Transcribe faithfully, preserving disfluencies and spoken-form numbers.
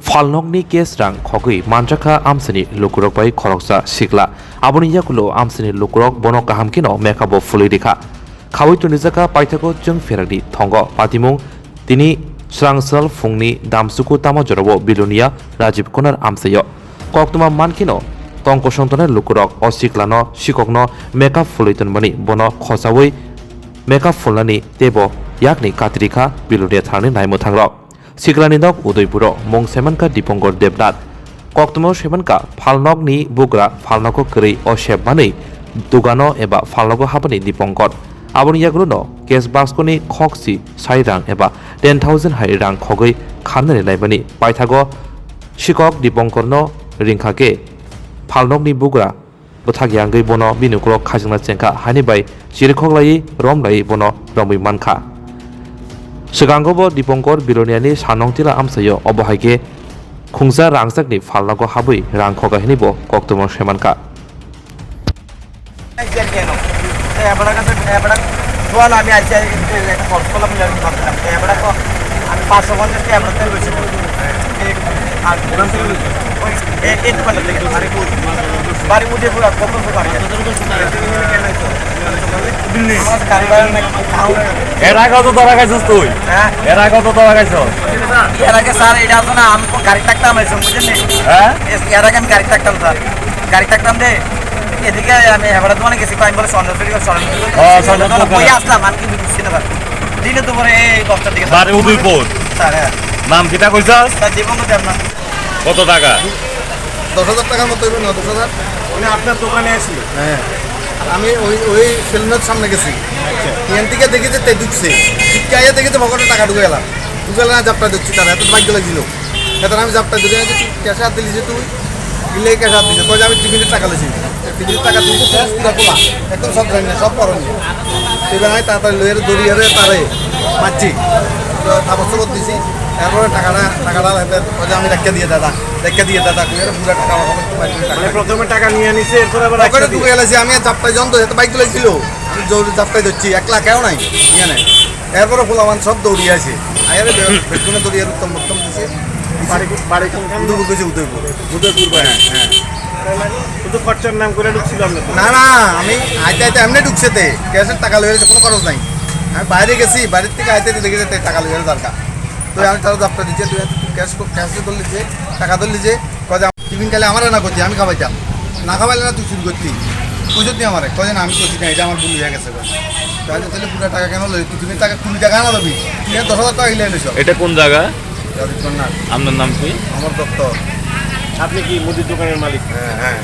Phalnokni case rang khogwi manjakha amchaini lukurok bai khoroksa sikla. Aboni yagulo amchaini lukurok bono kaham kheno makeup bo phulwi rikha. Khaui tonijakha paithago chwng pherakni thongo patimung tini srangsal phungni damsuku tamo jorao Bilonia Rajiv Corner amchaio. Koktwma mankheno tong kosong tongnai lukurok o siklano sikokno makeup phulwi tonmani bono khochaui makeup phulnani teibo yakni katirikha Bilonia thanani naimwthangrok. Siklani nok Udaipuro mung saimankha Dipankar Debnath. Koktwmao saimankha phalnokni bugra phalnogo kwrwi o sep manwi dugano eba phalnogo habani Dipankar. Aboni yagulono case baskoni khokchi sai rang eba ten thousand hai rang khogwi kharnani naimani paithago sikok Dipankarno ringkha khe phalnokni bugra bwthak yangwi bono bini ukulok khajwkna chengkha, haini bai chirikhok laiwi rom laiwi bono romwi mankha. Swkango bo Dipankar Biloniani sanong tila amchaio, obo hai khe khungsa rangchakni phalnogo habwi rang khoga hinwi bo koktwma saimankha. আমি পাঁচশো পঞ্চাশ টাকা আমরা তেল বেশি করি। এই, এই দোকানটা থেকে। বাড়ি উঠে পুরো কত টাকা? আমার গাড়ি ভাড়া নাকি খাও। এর আগে কত ধরা খাইছস তুই? হ্যাঁ? এর আগে কত ধরা খাইছস? এর আগে স্যার, এটা আছে না, আমি তো গাড়ি থাকতাম, এই সব কিছু নেই। হ্যাঁ? এর আগে আমি গাড়ি থাকতাম স্যার, গাড়ি থাকতাম রে। এদিকে আমি এবারে দোকানে গেছি, কয়েক বলে চন্দ্রপুরি, চন্দ্রপুরি ও, চন্দ্রপুরি দোকানে দোকানে। বই আসলাম, আমি কিন্তু বুঝছি না স্যার। দিনে দুপুরে এই দশটার দিকে স্যার। বাড়ি উদয়পুর। স্যার, হ্যাঁ। নাম কিতা কইছস? স্যার, জীবন তো দেব না। কত টাকা? দশ হাজার টাকার মতো হইবে না, দশ হাজার। মানে আপনার দোকানে আসি? হ্যাঁ। আমি ওই, ওই সেলুনের সামনে গেছি। আচ্ছা। এখান থেকে দেখি যে তে ঢুকছে। ঢুকে আইয়া দেখি যে পকেটে টাকা ঢুকে গেলাম। ঢুকে গেলে না, জাপটা দিচ্ছি তারা, এত বাইক লাগছিল। এত আমি জাপটা ধরে আছি, "তুই ক্যাশে হাত দিলি যে তুই?" দিলে ক্যাশে হাত দিছে। কয় যে, "আমি টিফিনের টাকা লইছি।" টিফিনের টাকা তুই তো শেষ, পুরো খোলা। একদম সব জানি না, সব পরনি। এবার আমি তাড়াতাড়ি লইয়ারে, দৌড়িয়ারে তারে মারছি। তো কাপড় চোপড় দিছি। এরপরে টাকাটা, টাকাটা হাতে, কয় যে, "আমি রেখে দিয়ে দাদা, রেখে দিয়ে দাদা।" কইয়ারে পুরো টাকা আমার পকেট থেকে বাইর করে টাকা। মানে প্রথমে টাকা নিয়ে নিছে, এরপর আবার পকেটে রেখে দিয়ে ঢুকে গেছে, আমি আর জাপটাই জন তো, এত বাইক তুলেছিল। আমি জোর জাপটাই ধরছি, এক লাখ কেউ নাই, ইয়ে নাই। এরপরে পোলাপান সব দৌড়িয়ে আছে। আয়ারে বে-, বেগুনে দৌড়িয়ে উত্তম মধ্যম দিছে। বাড়ি কো-, বাড়ি কোনখানে? উদয়পুর গেছে, উদয়পুর। উদয়পুর বাড়ি। হ্যাঁ, হ্যাঁ। তার মানে শুধু খরচার নাম করে ঢুকছিল আপনার? না, না, আমি আইতে আইতে এমনি ঢুকছে তে। ক্যাশের টাকা লইয়া গেছে, কোনো খরচ নাই। আমি বাইরে গেছি, বাড়ির থেকে আইতে আইতে দেখি যে তে টাকা লইয়া দরকার। তো আমি তারা জাপটা দিচ্ছি, তুই ক্যাশ কো-, ক্যাশে ধরলি যে, টাকা ধরলি যে, কয় যে টিফিন খাইলে আমারে না করতি, আমি খাবাইতাম। না খাবাইলে না তুই চুরি করতি। কইছত নি আমারে? কয় যে না, আমি করছি না, এটা আমার ভুল হয়ে গেছে। তাহলে, তাহলে পুরো টাকা কেন লই? তুই তুমি টাকা কুড়ি টাকা না লবি? তুই আর দশ হাজার টাকা কিনে এনেছ। এটা কোন জায়গা? রবিন্দ্রনাথ। আপনার নাম কি? আমার দত্ত। আপনি কি মুদির দোকানের মালিক? হ্যাঁ, হ্যাঁ।